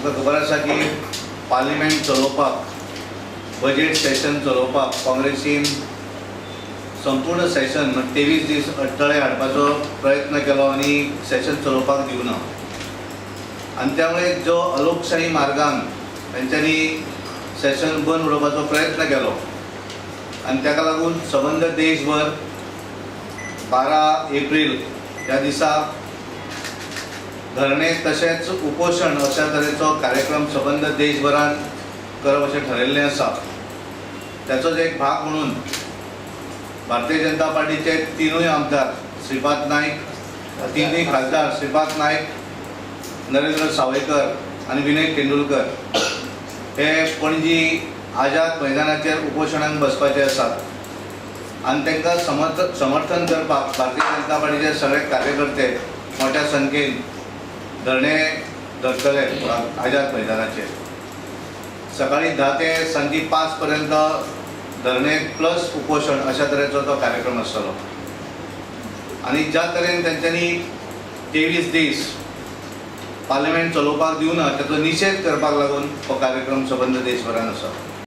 तुमकां खबर आसा की पार्लिमेंट चलोवपाक, बजेट सेशन चलोवपाक काँग्रेसीन संपूर्ण सेशन म्हणजे 23 दीस अडथळे हाडपाचो प्रयत्न केलो आनी सेशन चलोवपाक दिवना आनी त्यामुळे जो अलोकशाही मार्गान तेंच्यांनी सेशन बंद उडोवपाचो प्रयत्न केलो आनी ताका लागून सबंद देशभर 12 एप्रील ह्या दिसा धरणे तशेंच उपोशण अशा तरेचो कार्यक्रम सबंद देशभरान करप अशें ठरयल्लें आसा. त्याचोच एक भाग म्हणून भारतीय जनता पार्टीचे तिनूय आमदार श्रीपाद नायक, तिनूय खासदार श्रीपाद नायक, नरेंद्र सावयकर आनी विनय तेंडुलकर हे पणजी आझाद मैदानाचेर उपोशणाक बसपाचे आसात आनी तांकां समर्थन करपाक भारतीय जनता पार्टीचे सगळे कार्यकर्ते मोठ्या संख्येन धरणे धरतले आझाद मैदानाचेर. सकाळी 10 ते सांजे 5 पर्यंत धरणे प्लस उपोशण अशा तरेचो तो कार्यक्रम आसतलो. आनी ज्या तरेन तेंच्यांनी 23 दीस पार्लिमेंट चलोवपाक दिवना, ताचो निशेध करपाक लागून हो कार्यक्रम सबंद देशभरान आसा.